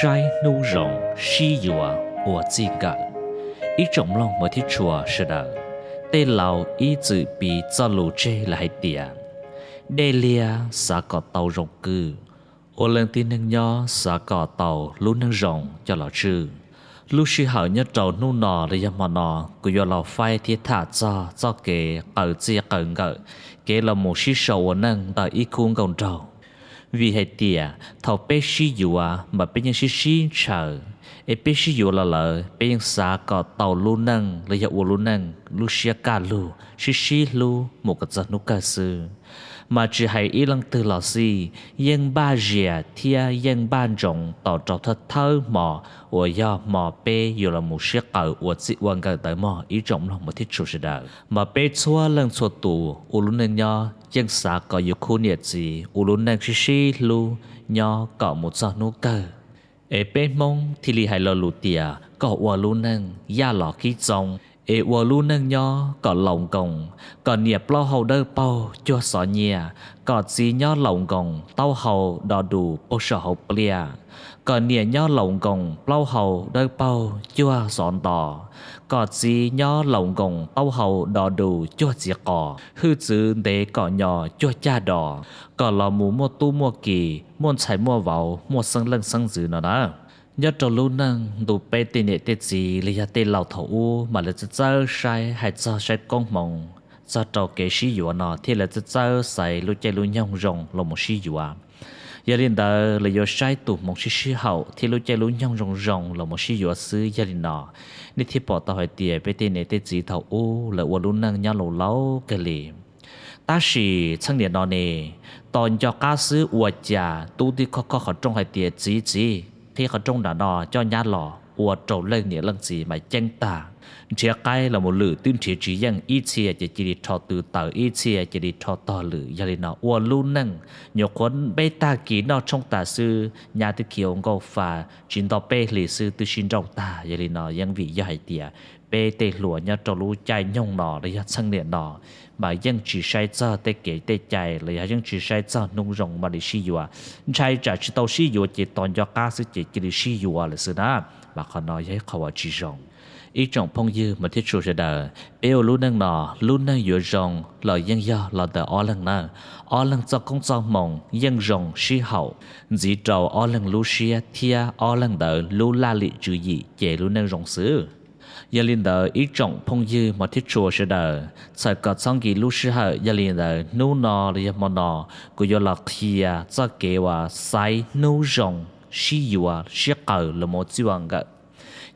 Saib hnub zoo sib yuav ua txij nkawm. Ib tsoom mloog mus thiab tshua sawv daws, tej laus ib txwm piv txoj lus tseg lawm hais tias, dej liab xav kom tau zoo kwj, ua leej tib neeg nyob xav kom tau lub neej zoo coj los tswj. Lub sij hawm nyob rau hnub no los yog hmo no, kuv yuav los faib thiab tham txog txoj kev qaws txij qaws nkawm, kev los mus sib sau ua neej ntawm ib khub nkauj nraug. Vim hais tias thaum peb sib yuav mas peb yeej sib sib ntshaw, es peb sib yuav los lawm peb yeej xav kom tau lub neej los yog ua lub neej lub siab kaj lug sib sib hlub mus kom txog hnub kawg xwb. Mas tsis hais ib leej twg los xij, yeej npaj zias thiab yeej npaj ntsoov tos rau thawj thawj hmo uas yog hmo peb yuav los mus sib qaws ua txij ua nkawm ntawd mog ib tsoom mloog mus thiab tshua sawv daws. Mas peb txhua leej txhua tus ua lub neej nyob yeej xav kom yus khub niam txiv ua lub neej sib sib hlub nyob kom mus txog hnub kawg, es peb Hmoob thiaj li hais lo lus tias kom ua lub neej yaj los kib txoov, es ua lub neej nyob kom laus nkoos, kom niam plaub hau dawb paug cuag xov nyiaj, kom txiv nyob laus nkoos taub hau do dus puag saum hauv pliaj, kom niam nyob laus nkoos plaub hau dawb paug cuag xov nto, kom txiv nyob laus nkoos taub hau do dus cuag txiv qos, hwj txwv ntev kom nyo cuag caj dos, kom los mus muaj tub muaj ki, muaj ntxhais muaj vauv, muaj xeeb leej xeeb ntxwv no na. Nyob rau lub neej ntu peb tej niam tej txiv los yog tej laus thaum ub mas lawv txawj txawj saib hais txog saib koob hmoov txog rau kev sib yuav no thiab lawv txawj txawj xaiv lub caij lub nyoog zoo los mus sib yuav. Yog li ntawd lawv yuav saib tus hmoov sib sib haum thiab lub caij lub nyoog zoo zoo los mus sib yuav xwb. Yog li no, nej thiaj pom tau hais tias peb tej niam tej txiv thaum ub lawv ua lub neej nyob laus laus kawg li. Tab sis txheej niam no ne, tos nco qab xwb ua cas tub twb khob khob qhov rooj hais tias, txiv, txiv, qhib qhov rooj nram no coj nyab los. Ua rau leej niam leej txiv mas ceeb tag, nrhiav qaib los mus lwm twb nrhiav tsis yeej, ib txhia ces cia li rho tw taws, ib txhia cia li rho tog lwm. Yog li no ua lub neej nyuam qhuav peb tag kis noj tshoob tas xwb, nyab twb khiav ua nkauj fa, tsis nto peb hlis xwb twb sib nrauj tag. Yog li no yeej vim yog hais tias peb tej hluas nyob rau lub caij nyoog no los yog txheej niam no mas yeej tsis saib txog tej kev tej cai los yog yeej tsis saib txog hnub zoo mam li sib yuav. Ntshai tsam tsis tau sib yuav ces tos nco qab xwb ces cia li sib yuav lawm xwb na. Mas qhov no yog ib qho uas tsis zoo. Ib tsoom phooj ywg mas thiab tshua sawv daws, peb ua lub neej no, lub neej yuav zoo los yeej yog los ntawm ob leeg na. Ob leeg txoj koob txoj hmoov yeej zoo sib haum, ntxiv rau ob leeg lub siab thiab ob leeg ntawd lub laj lim tswv yim ces lub neej zoo xwb. Yog li ntawd ib tsoom phooj ywg mas thiab tshua sawv daws, txhawm kom txhob nkim lub sij hawm, yog li ntawd hnub no los yog hmo no kuv yuav los qhia txoj kev uas xaiv hnub zoo sib yuav sib qaws los mus txij nkawm.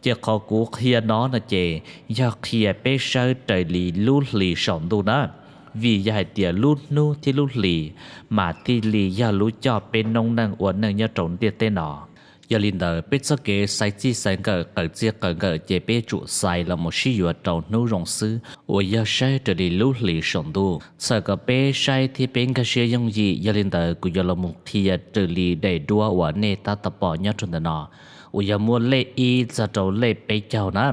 Ces qhov kuv qhia no no ces yog qhia peb saib raws li lub hlis saum ntuj na, vim yog hais tias lub hnub thiab lub hlis mas thiaj li yog lub coj peb noob neej ua neej nyob rau ntiaj teb no. Yog li ntawd peb txoj kev xaiv txij xaiv nkawm, qaws txij qaws nkawm ces peb tsum xaiv los mus sib yuav rau hnub zoo xwb uas yog saib raws li lub hlis saum ntuj. Txhawm kom peb saib thiab peb nkag siab yooj yim, yog li ntawd kuv yuav los mus qhia raws li daim duab uas nej tab tom pom nyob rau ntawm no, uas yog muaj lej ib txog rau lej peb caug na.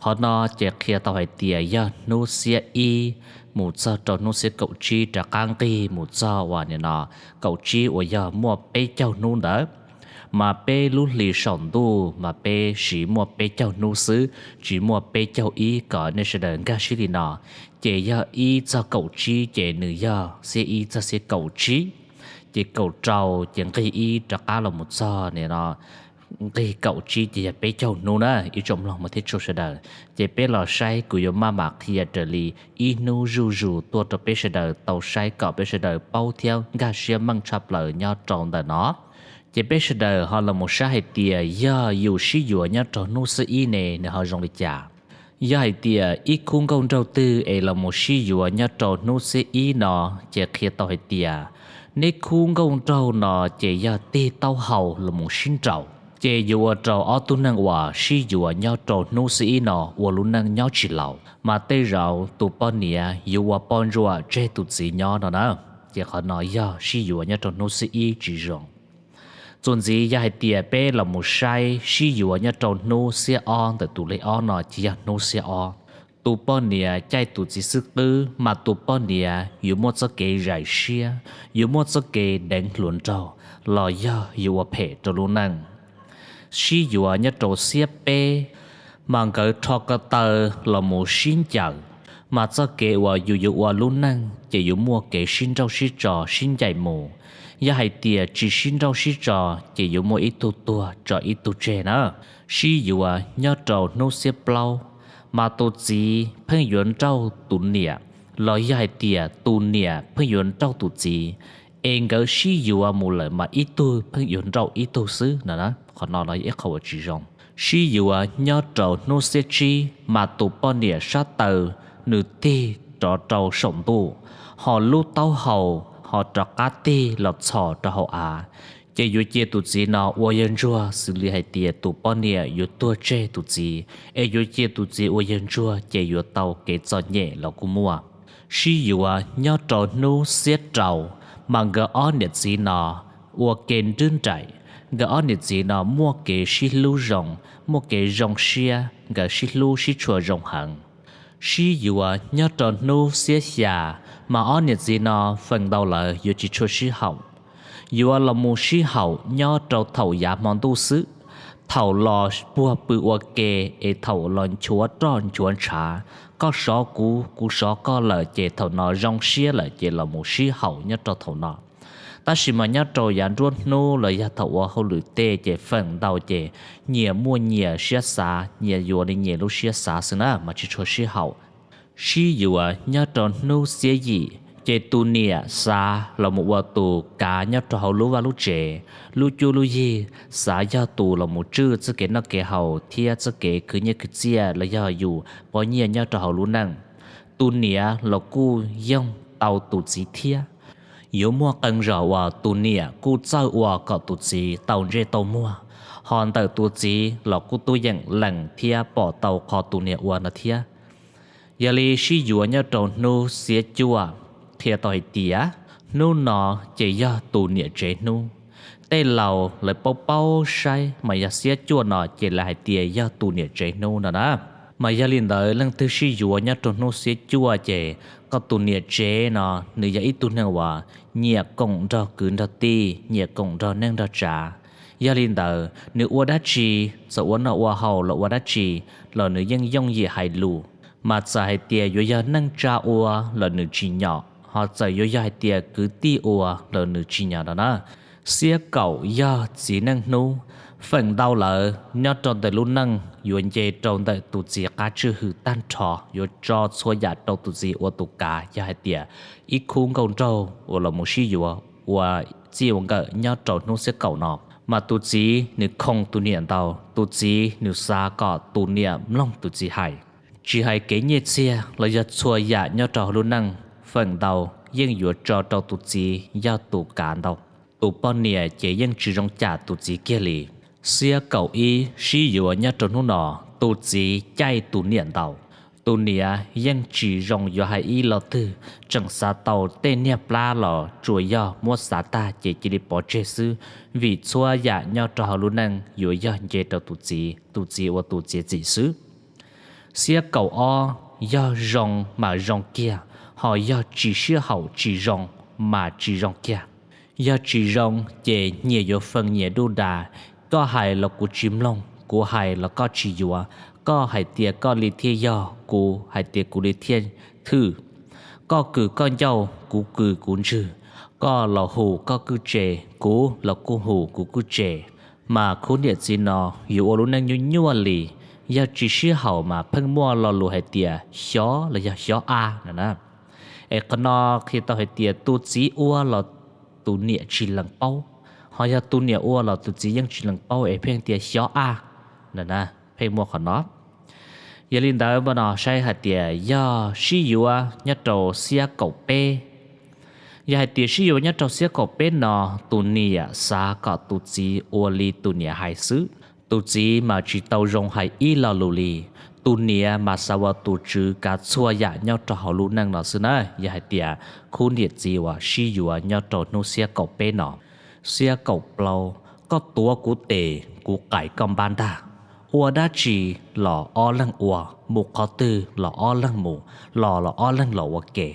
Qhov no ces qhia tau hais tias yog hnub xiab ib mus txog rau hnub xiab kaum tsib, rov qab nqig mus txog uas nim no kaum tsib uas yog muaj peb caug hnub ntawd. Mas peb lub hlis saum ntuj mas peb siv muaj peb caug hnub xwb, tsis muaj peb caug ib, kom nej sawv daws nkag siab li no. Ces yog ib txog kaum tsib ces nws yog xiab ib txog xiab kaum tsib, ces kaum rau ces nqig ib rov qab los mus txog nim no nqig kaum tsib ces yog peb caug hnub na ib tsoom mloog mas thiab tshua sawv daws. Ces peb los saib, kuv yuav maj mam qhia raws li ib hnub zuj zus tuaj rau peb sawv daws tau saib kom peb sawv daws paub thiab nkag siab meej tshaj plaws nyob rau ntawm no. Ces peb sawv daws ho los mus saib hais tias yog yus sib yuav nyob rau hnub xiab ib ne nws ho zoo li cas. Yog hais tias ib khub nkauj nraug twg es los mus sib yuav nyob rau hnub xiab ib no, ces qhia tau hais tias neb khub nkauj nraug no ces yog tig taub hau los mus sib nraus. Ces yuav ua rau ob tug neeg uas sib yuav nyob rau hnub xiab ib no ua lub neej nyob tsis laus, mas tej zaum tus poj niam yuav ua poj ntsuam tseg tus txiv nyob no na. Ces qhov no yog sib yuav nyob rau hnub xiab ib tsis zoo. Txuas ntxiv yog hais tias peb los mus saib sib yuav nyob rau hnub xiab ob ntawm tus lej ob no ces yog hnub xiab ob. Tus poj niam caij tus txiv xwb qwb mas tus poj niam yuav muaj txoj kev zais siab, yuav muaj txoj kev deev hluas nraug, los yog yuav ua phem rau lub neej. sib yuav nyob rau xiab peb, mas nkawd rho ko taw los mus sib ncaws, mas txoj kev uas yus yuav ua lub neej ces yuav muaj kev sib nrauj sib tso sib ncaim mus. Yog hais tias tsis sib nrauj sib tso ces yuav muaj ib tug tuag tso ib tug tseg na. Sib yuav nyob rau hnub xiab plaub, mas tus txiv pheej yuav nrauj tus niam, los yog hais tias tus niam pheej yuav nrauj tus txiv, es nkawd sib yuav mus lawm mas ib tug pheej yuav nrauj ib tug xwb no. Qhov no los yog ib qho uas tsis zoo. Sib yuav nyob rau hnub xiab tsib, mas tus poj niam sab taw nws tig rov rau saum ntuj, ho lub taub hau ho rov qab tig los txhos rau hauv av, ces yuav cia tus txiv no ua yawg ntsuag xws li hais tias tus poj niam yuav tuag tseg tus txiv, es yuav cia tus txiv ua yawg ntsuag ces yuav tau kev txom nyem los kuj muaj. Sib yuav nyob rau hnub xiab rau, mas nkawd ob niam txiv no ua ke nrwb nraim, nkawd ob niam txiv no muaj kev sib hlub zoo, muaj kev zoo siab, nkawd sib hlub sib tshua zoo heev. Sib yuav nyob rau hnub xiab xya, mas ob niam txiv no feem ntau lawv yuav tsis tshua sib haum, yuav los mus sib haum nyob rau thaum yav hmo ntuj xwb. Thaum los puag pw ua ke, es thaum los nchuav roj nchuav ntshav, koj sov kuv, kuv sov koj lawm ces thaum no zoo siab lawm ces los mus sib haum nyob rau thaum no. Tab sis mas nyob rau yav nruab hnub los yog thaum ua hauj lwm tej ces feem ntau ces nyias muaj nyias siab xav, nyias yuav li nyias lub siab xav xwb na mas tsis tshua sib haum. Sib yuav nyob rau hnub xiab yim, ces tus niam xav los mus ua tus kav nyob rau hauv lub vaj lub tsev, lub cuab lub yig, xav yog tus los mus tswj txoj kev noj kev haus thiab txoj kev khwv nyiaj khwv txiaj los yog yus pob nyiaj nyob rau hauv lub neej. Tus niam los kuj yoog tau tus txiv thiab. Yuav muaj qee zaus uas tus niam kuj txawj ua kom tus txiv tau ntsej tau muag, ho ntawm tus txiv los kuj tuaj yeem lees thiab pom tau qhov tus niam ua no thiab. Yog li sib yuav nyob rau hnub xiab cuaj, qhia tau hais tias hnub no ces yog tus niam tsev hnub. Tej laus lawv paub paub saib mas yog xiab cuaj no ces lawv hais tias yog tus niam tsev hnub no na. Mas yog li ntawd leej twg sib yuav nyob rau hnub xiab cuaj ces koj tus niam tsev no nws yog ib tug neeg uas nyiam koom nrog kwv nrog tij, nyiam koom nrog neej nrog tsav. Yog li ntawd nws ua dab tsi, txawm ua noj ua haus los ua dab tsi, los nws yeej yooj yim hais lus. Mas txawm hais tias yuav yog neej tsa ua los nws tsis nyom, ho txawm yuav yog hais tias kwv tij ua los nws tsis nyom no na. Xiab kaum yog txiv neej hnub, feem ntau lawm nyob rau ntawm lub neej yuav nce rau ntawm tus txiv qab tswj hwm tag nrho, yuav tso txhua yam rau tus txiv ua tus kav. Yog hais tias ib khub nkauj nraug uas los mus sib yuav ua txij ua nkawm nyob rau hnub xiab kaum no, mas tus txiv nws khoom tus niam ntau, tus txiv nws xav kom tus niam mloog tus txiv hais. Tsis hais kev nyiaj txiag los yog txhua yam nyob rau hauv lub neej, feem ntau yeej yuav tso rau tus txiv yog tus kav ntau. Tus poj niam ces yeej tsis zoo cam tus txiv kiag li. Xiab kaum ib sib yuav nyob rau hnub no, tus txiv caij tus niam ntau. Tus niam yeej tsis zoo yuav hais ib lo twg, tseem xav tau tej niag plab los tsuas yog muab xav tag ces cia li pov tseg xwb, vim txhua yam nyob rau hauv lub neej yuav yog nce rau tus txiv, tus txiv ua tus txiav txim xwb. Xiab kaum ob yog zoo mas zoo kiag, ho yog tsis sib haum tsis zoo mas tsis zoo kiag. Yog tsis zoo ces nyias yuav feem nyias duj da, koj hais los kuv tsis mloog, kuv hais los koj tsis yuav, koj hais tias koj li thiaj yog, kuv hais tias kuv li thiaj thwj. Koj kws koj ncauj, kuv kws kuv ntswg, koj los hum koj kwj tse, kuv los kuj hum kuv kwj tse. Mas khub niam txiv no yuav ua lub neej nyuaj nyuaj li, yog tsis sib haum mas pheej muaj lo lus hais tias xyov los yog xyov a no na. Es qhov no qhia tau hais tias tus txiv ua los tus niam tsis lees paub, ho yog tus niam ua los tus txiv yeej tsis lees paub es pheej tias xyov a no na, pheej muaj qhov no. Yog li ntawd npaj no saib hais tias yog sib yuav nyob rau xiab kaum peb. Yog hais tias sib yuav nyob rau xiab kaum peb no, tus niam xav kom tus txiv ua li tus niam hais xwb. Tus txiv mas tsis tau zoo hais ib lo lus li. Tus niam mas xav ua tus tswv kav txhua yam nyob rau hauv lub neej no xwb na. Yog hais tias khub niam txiv uas sib yuav nyob rau hnub xiab kaum peb no. Xiab kaum plaub, koj tuav kuv tes, kuv qais koj npab ntag. Ua dab tsi los ob leeg ua, mus qhov twg los ob leeg mus, los los ob leeg los ua ke.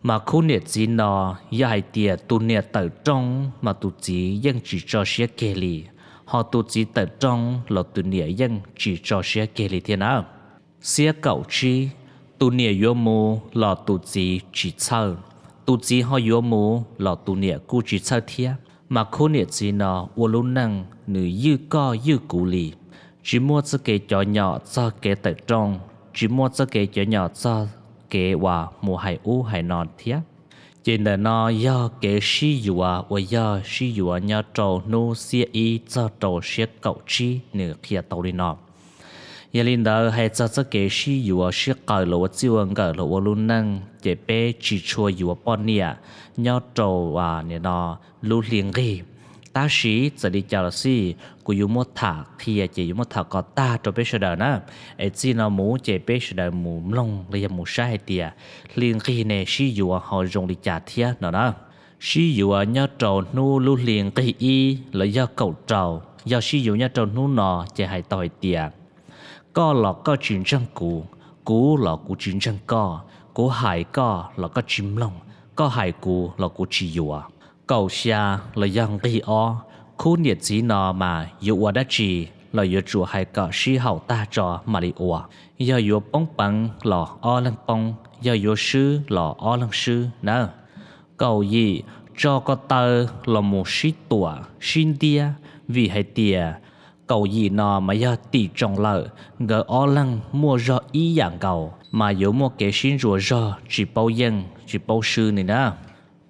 Mas khub niam txiv no, yog hais tias tus niam tawm rooj mas tus txiv yeej tsis tso siab kiag li, Ho tus txiv tawm rooj los tus niam yeej tsis tso siab kiag li thiab na. Xiab kaum tsib, tus niam yuav mus los tus txiv tsis txhawj, tus txiv ho yuav mus los tus niam kuj tsis txhawj thiab. Mas khub niam txiv no ua lub neej nws ywj koj ywj kuv li, tsis muaj txoj kev cov nyom txog kev tawm rooj, tsis muaj txoj kev cov nyom txog kev uas mus hais ub hais no thiab. Ces ntawm no yog kev sib yuav uas yog sib yuav nyob rau hnub xiab ib txog rau xiab kaum tsib nws qhia tau li no. Yog li ntawd hais txog txoj kev sib yuav sib qawm los ua txij ua nkawm los ua lub neej ces peb tsis tshua yuav poj niam nyob rau nim no lub hli nqig. Tab sis txawm li cas los xij kuv yuav muab tham qhia ces yuav muab tham kom tag rau peb sawv daws na, es txij no mus ces peb sawv daws mus mloog los yog mus saib hais tias hli nqig ne sib yuav ho zoo li cas thiab no na. Sib yuav nyob rau hnub lub hli nqig ib los yog kaum rau, yog sib yuav nyob rau hnub no ces hais tau hais tias koj los koj tsis ntseeg kuv, kuv los kuv tsis ntseeg koj, kuv hais koj los koj tsis mloog, koj hais kuv los kuv tsis yuav. Kaum xya los yog nqig ob, khub niam txiv no mas yuav ua dab tsi los yuav tsum hais kom sib haum tag tso mam li ua. Yog yuav poob peev los ob leeg poob, yog yuav swb los ob leeg swb na. Kaum yim, tso ko taw los mus sib tuam sib ntiab, vim hais tias kaum yim no mas yog tim tsoom lawm, nkawd ob leeg muaj zog ib yam nkaus mas yuav muaj kev sib ntsuas zog tsis paub yeej tsis paub swb ni na.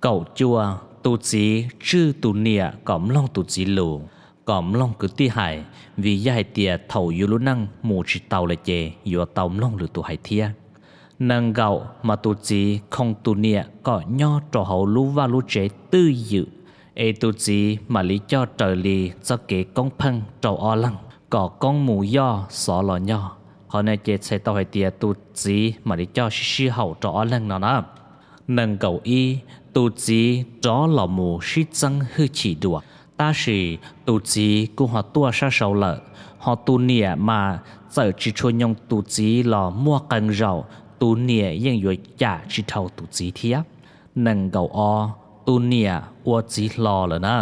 Kaum cuaj, tus txiv tswj tus niam kom mloog tus txiv lus, kom mloog kwv tij hais, vim yog hais tias thaum yus lub neej mus tsis tau lawm ces yuav tau mloog lwm tus hais thiab. Nees nkaum, mas tus txiv khoo tus niam kom nyob rau hauv lub vaj lub tsev twj ywm, es tus txiv mam li coj raws li txoj kev koob pheej rau ob leeg kom koob mus yoj xov los nyog. Qhov no ces txhais tau hais tias tus txiv mam li coj sib sib haum rau ob leeg no na. Nees nkaum ib, tus txiv rov los mus sib txeeb hwj chim dua, tab sis tus txiv kuj ho tuaj sab saud lawm, ho tus niam mas txawm tsis tshua nyoo tus txiv los muaj qee zaum tus niam yeej yuav cam tsis dhau tus txiv thiab. Nees nkaum ob, tus niam ua txiv hlo lawm na,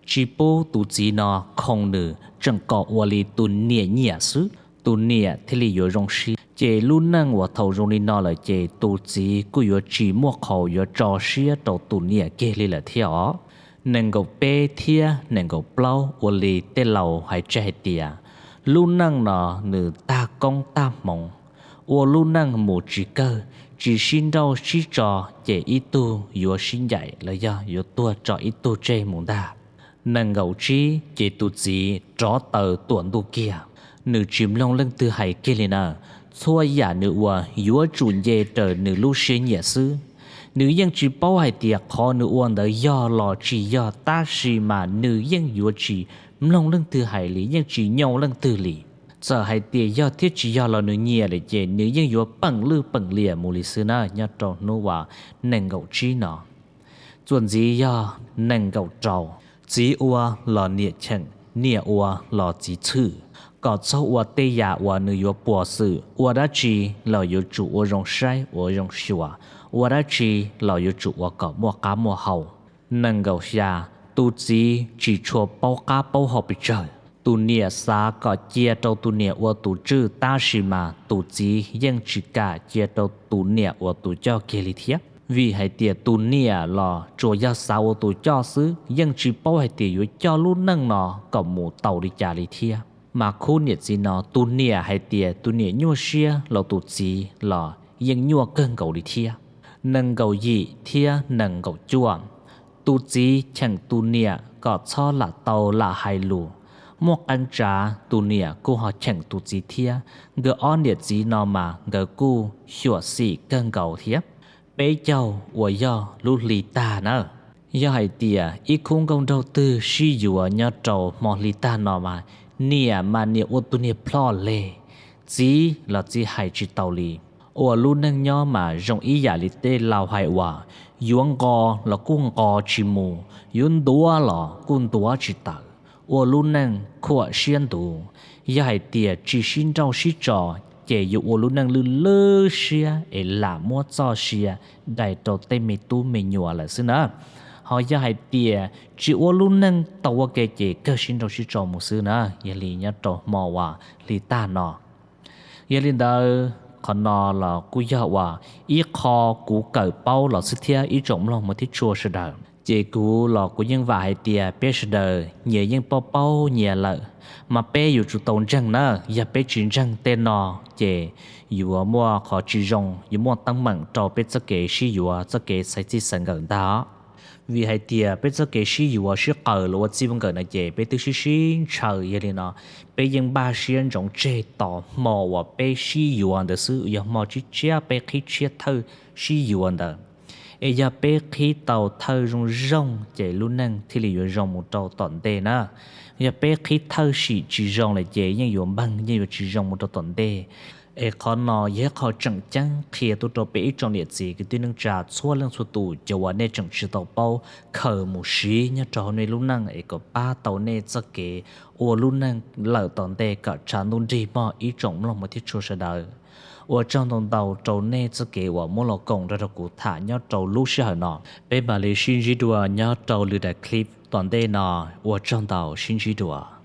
tsis pub tus txiv no khoo nws, tseem kom ua li tus niam nyiam xwb, tus niam thiaj li yuav zoo siab. Ces lub neej uas thaum zoo li no lawm ces tus txiv kuj yuav tsis muaj qhov yuav tso siab rau tus niam kiag li lawm thiab os. Nees nkaum peb thiab nees nkaum plaub ua li tej laus hais tseg hais tias lub neej no nws tag koob tag hmoov, ua lub neej mus tsis kawg, tsis sib nrauj sib tso, ces ib tug yuav sib ncaim los yog yuav tuag tso ib tug tseg mus ntag. Nees nkaum tsib ces tus txiv rov taw tuam ntuj kiag, nws tsis mloog leej twg hais kiag li na. Txhua yam nws ua yuav tsum nce raws nws lub siab nyiam xwb. Nws yeej tsis paub hais tias qhov nws ua ntawd yog los tsis yog, tab sis mas nws yeej yuav tsis mloog leej twg hais li, yeej tsis nyoo leej twg li. Txawm hais tias yog thiab tsis yog los nws nyiam lawm ces nws yeej yuav peem lwj peem liam mus li xwb na, nyob rau hnub uas nees nkaum tsib no. Txuas ntxiv yog nees nkaum rau, txiv ua los niam cheem, niam ua los txiv txhwm, kom txhob ua tej yam uas nws yuav puas xwm, ua dab tsi los yuav tsum ua zoo saib ua zoo xyuas, ua dab tsi los yuav tsum ua kom muaj qab muaj hau. Nees nkaum xya, tus txiv tsis tshua paub qab paub hau pes tsawg. Tus niam xav kom cia rau tus niam ua tus tswj, tab sis mas tus txiv yeej tsis kam cia rau tus niam ua tus coj kiag li thiab, vim hais tias tus niam los tsuas yog xav ua tus coj xwb, yeej tsis paub hais tias yuav coj lub neej no kom mus tau li cas li thiab. Mas khub niam txiv no tus niam hais tias tus niam nyuaj siab los tus txiv los yeej nyuaj kawg nkaus li thiab. Nees nkaum yim thiab nees nkaum cuaj, tus txiv cheem tus niam kom txhob lam tau lam hais lus. Muaj qee tsav tus niam kuj ho cheem tus txiv thiab, nkawd ob niam txiv no mas nkawd kuj xyuam xim kawg nkaus thiab. Peb caug uas yog lub hli tag na. Yog hais tias ib khub nkauj nraug twg sib yuav nyob rau hmo hli tag no mas niam mas niam ua tus niag plho leg, txiv los txiv hais tsis tau li. Ua lub neej nyob mas zoo ib yam li tej laus hais uas yuav nqos los kuj nqos tsis mus, yuav ntuav los kuj ntuav tsis tawm. Ua lub neej khuam siab ntuv, yog hais tias tsis sib nrauj sib tso ces yuav ua lub neej lwj lwj siab es lam muab txoj sia dai rau tej me tub me nyuam lawm xwb na. Ho yog hais tias tsis ua lub neej tau ua ke ces kawg sib nrauj sib tso mus xwb na. Yog li nyob rau hmo uas hli tag no, yog li ntawd qhov no los kuj yog uas ib qho kuv kawm paub los xwb thiab ib tsoom mloog mus thiab tshua sawv daws. Ces kuv los kuv yeej vam hais tias peb sawv daws nyias yeej paub paub nyias lawm, mas peb yuav tsum tau ntseeg na. Yog peb tsis ntseeg tej no ces yuav muaj qhov tsis zoo, yuav muaj teeb meem rau peb txoj kev sib yuav, txoj kev xaiv txij xaiv nkawm ntag. Vim hais tias peb txoj kev sib yuav sib qawm los ua txij ua nkawm no ces peb twb sib sib ntshaw, yog li no peb yeej npaj siab ntsoov tseg tos hmo uas peb sib yuav ntawd xwb, yog hmo tshiab tshiab peb qhib tshiab thawj sib yuav ntawd. Es yog peb qhib tau thawj zoo zoo ces lub neej thiaj li yuav zoo mus rau tom ntej na. Yog peb qhib thawj sim tsis zoo lawm ces yeej yuav npeeg, yeej yuav tsis zoo mus rau tom ntej. Es qhov no yog ib qho tseem ceeb qhia tuaj rau peb ib tsoom niam txiv kwv tij neej tsa txhua leej txhua tus, cov uas nej tseem tsis tau paub, khaws mus siv nyob rau hauv nej lub neej es kom pab tau nej txoj kev ua lub neej lawm tom ntej kom tshav ntuj nrig mog ib tsoom mloog mus thiab tshua sawv daws. Ua tsaug ntau ntau rau nej txoj kev uas muab los koom nrog rau kuv tham nyob rau lub sij hawm no. Peb mam li sib ntsib dua nyob rau lwm daim clip tom ntej no. Ua tsaug ntau, sib ntsib dua.